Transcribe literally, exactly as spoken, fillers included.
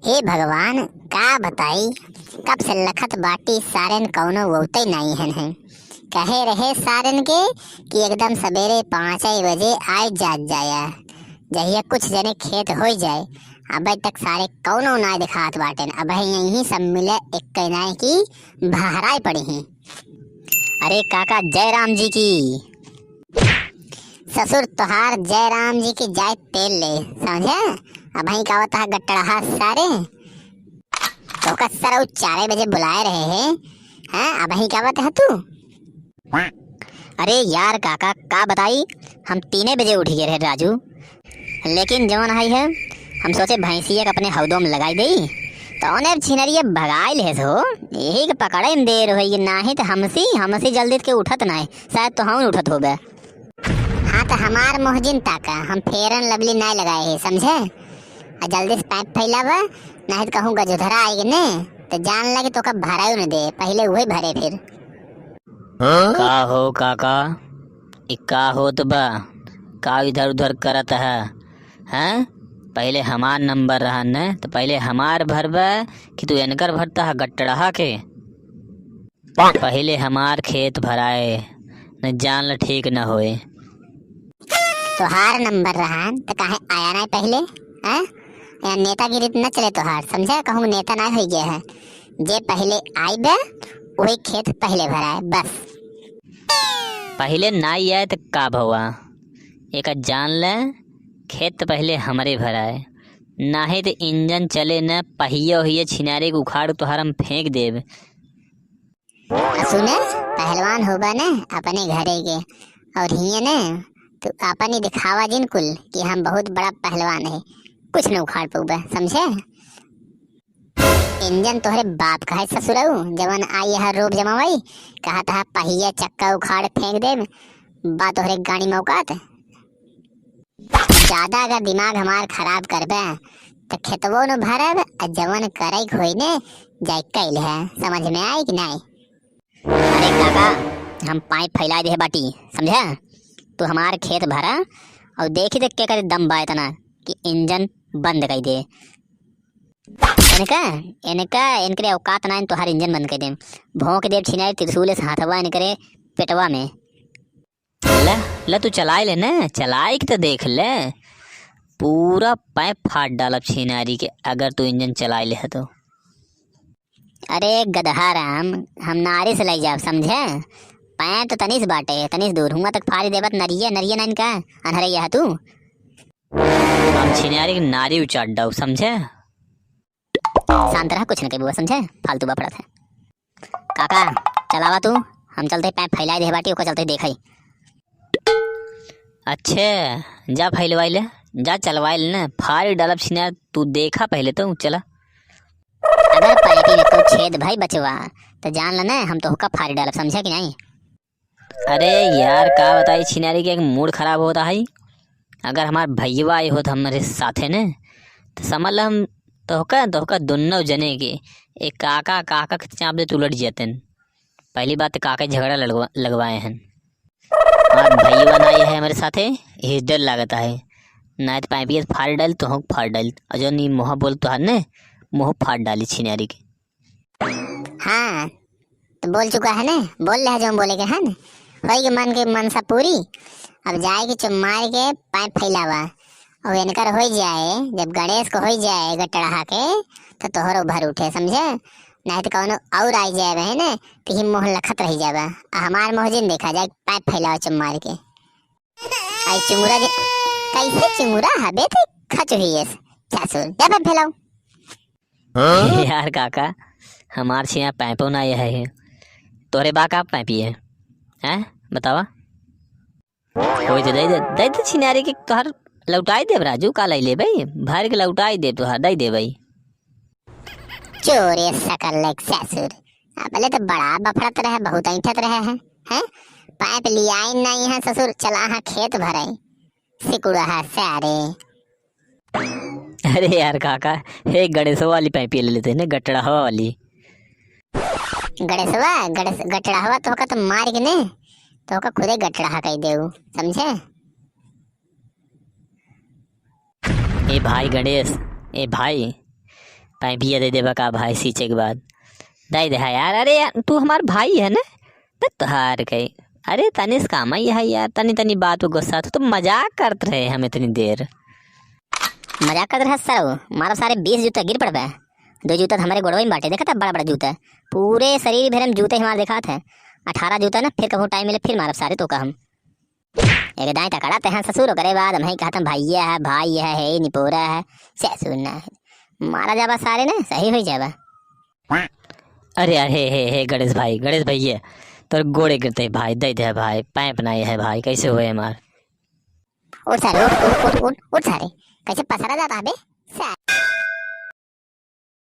हे भगवान, का बताई, कब से लखत बाटी सारेन कौनो वोते नाई हन है। कहे रहे सारेन के कि एकदम सबेरे पाँच बजे आए जात जाया, जहिया कुछ जने खेत होई जाए। अबे तक सारे कौनो नाई दिखात बाटेन। अब यहीं सब मिले एक नाई की बहराए पड़ी हैं। अरे काका, जय राम जी की। ससुर तोहार जय राम जी की जाए तेल ले, समझे? अबहीं का आवत है गट्टड़हा सारे, तोका सरऊ चारे बजे बुलाए रहे हैं, हैं? अबहीं का आवत है तू? अरे यार काका, का बताई, हम तीने बजे उठ गए रहे राजू, लेकिन जवन हई है, हम सोचे भैंसिया के अपने हौदो में लगाई देई, तो ओने छिनरिया भगाई लेस हो, यही के पकड़े में देर होई, नाही तो हमसी, हमसी जल्दी के उठत नाही, शायद तो हम उठत होबे। हाँ, तो हमार मोहजिन ताका, हम Fair and Lovely नाही लगाए है, समझे? आ जल्दी से pipe फैलावा, नाही तो कहूँ गजोधरा आएगी ने, तो जान लगे तो का भरायु न दे, पहले वही भरे फिर। का हो काका, ई का होत बा? का इधर उधर करत है? हैं? पहिले हमार नंबर रहा न, त पहिले हमार भरबा कि तू एनकर भरता है गट्टड़हा के? पहिले हमार खेत भराए, न जान ल ठीक न होए। तोहार नंबर रहा त काहे आया ना पहिले? हैं? यहाँ नेतागिरी न चले तोहार, समझा? कहूँ नेता ना हो गया है। जे पहिले आइबे, वही खेत पहिले भराए, बस। पहिले नाई आए त का भवा, एका जान ले, खेत पहिले हमरे भराए, नाहीं त इंजन चले न, पहिया उहिया छिनारे के उखाड़ तोहार हम फेंक देब। सुने, पहलवान होबा न अपने घरे के, और हिये न तू अपन ही दिखावा जिन कुल कि हम बहुत बड़ा पहलवान है, कुछ न उखाड़ पउबे, समझे? इंजन तोहरे बाप का है ससुरऊ, जवन आई यहाँ रोब जमावई, कहा तहा पहिया चक्का उखाड़ फेंक देब, बा तोहरे गाड़ी में औकात। ज्यादा अगर दिमाग हमार खराब करबे, त खेतवो न भरब, आ जवन करे के होई ने, जाए कैल है, समझ में आई कि नाई? अरे काका, हम pipe फैला दे बाटी, समझा? तू हमार खेत भरा, और देखी त के करे दम बा इतना कि इंजन बंद कर दे। इनका, इनका, इनकरे औकात ना, इन तोहार इंजन बंद कर देम। भोंक देब छिनारी त्रिशूल से हाथवा इनकरे पेटवा में। ला, ला तू चलाए ले ना, चलाए के तो देख ले। पूरा pipe फाड़ डालब छिनारी के, अगर तू इंजन चलाए ले है तो। अरे गदहा राम, हम नारी से लई जाब, समझे? Pipe तो तनीस बाटे, तनीस दूर, हुआं तक फाड़ी देबत नरिये, नरिये ना इनका, अनहरैया है तू। हम छिनारी के नारी उचाट डाउ, समझे? शांत रहा, कुछ न कही बुआ, समझे? फालतू बफड़त है। काका, चलावा तू, हम चलते pipe फैलाए दे बाटी, ओकर चलते देखई। अच्छे, जा फैलवाई ले, जा चलवाई ले ना, फाड़ी डालब छिनार, तू देखा पहले तो, चला। अगर pipe में कोई छेद भई बचवा, तो जान ल ना, हम तोहका फाड़ी डालब, समझे कि नाई? अरे यार, का बताई छिनारी के एक mood खराब होता है। अगर हमार भैया आए होत हमरे साथे ने, तो समझ ल हम तोहका, तोहका दुन्नो जने के एक काका, काका के चाप दे तू लड़ जाते न। पहली बात तो काका झगड़ा लड़वा-, लगवाए हैं। हमार भैया ना आए है हमरे साथे, यही डर लागत है। ना तो pipe फाड़ डाल, तोहक फाड़ डाल। और जो नी मोहा बोल तोहार ने, मोह फाड़ डाली छिनारी के। हाँ, तो बोल चुका है ने, बोल ले जो बोले के है ने, होई के मन के मनसा पूरी। अब जाए के चुम्मार के pipe फैलावा, और इनकर होई जाए, जब गणेश को होई जाए गटड़हा के, तो तोहरो भर उठे, समझे? नहीं तो कौनो और आई जाए बहे ने, तो ही मोह लखत रह जाबा। आ हमार मोह जिन देखा जाए, pipe फैलावा चुम्मार के। आई चुंगुरा जे, कैसे चुंगुरा हबे थे खच हुई है, चासुर, जा pipe फैलाओ। हाँ? यार काका, हमार छिया pipe-ओ ना आया है। तोहरे बा का pipe है? हैं? बतावा। कोई तो दे दे, दे दे छिनारी के तोहर लौटाई देब राजू, का लई लेबे? भर के लौटाई देब तोहर, दे देबे। चोरे सकल लेक ससुर, अबले तो बड़ा बफड़त रहे, बहुत ऐंठत रहे है, हैं? Pipe लियाई नहीं है ससुर, चला हाँ खेत भराई, सिकुड़ा है सारे। अरे यार काका, हे गणेशवा वाली pipe ले लेते हैं ना, गटड़ाहवा वाली। गणेशवा, गणेश, गटड़ाहवा तोहका तो मार के ने, तोहका खुदे गटड़ाहा कह देऊ, समझे? ए भाई गणेश, ए भाई, पाइपिया दे देबा का भाई सींचे के बाद? दे दे है यार। अरे यार, तू हमार भाई है ना? बे तोहार कही। अरे तनिस काम ही है यार, तनी तनी बात पे गुस्सा, तू तो मजाक करत रहे हम इतनी देर। मजाक करत रहे सर, मारब सारे बीस जूता गिर पड़बे। दो जूता तो हमारे गोड़वा में बाटे, देखत है बड़ा बड़ा जूता, पूरे शरीर भर में जूते हमारे देखात है। अठारह जूता ना, फिर कभू टाइम मिले फिर मारब सारे तो का हम। एक दाई तकड़ा ते हैं ससुर, ओकरे बाद हम ही कहत हम भाइये है, भाई है, है निपोरा है, ससुर ना है। मारा जाबा सारे ना, सही हो जाबा। अरे यार, हे, हे, हे, गणेश भाई, गणेश भैया, तोर गोड़े गिरते भाई, दे दे भाई, पाइप नहीं है भाई, कैसे हुए हमार? उठ सारे, उठ, उठ, उठ, उठ, उठ सारे, कैसे पसरा जाता है बे? सारे।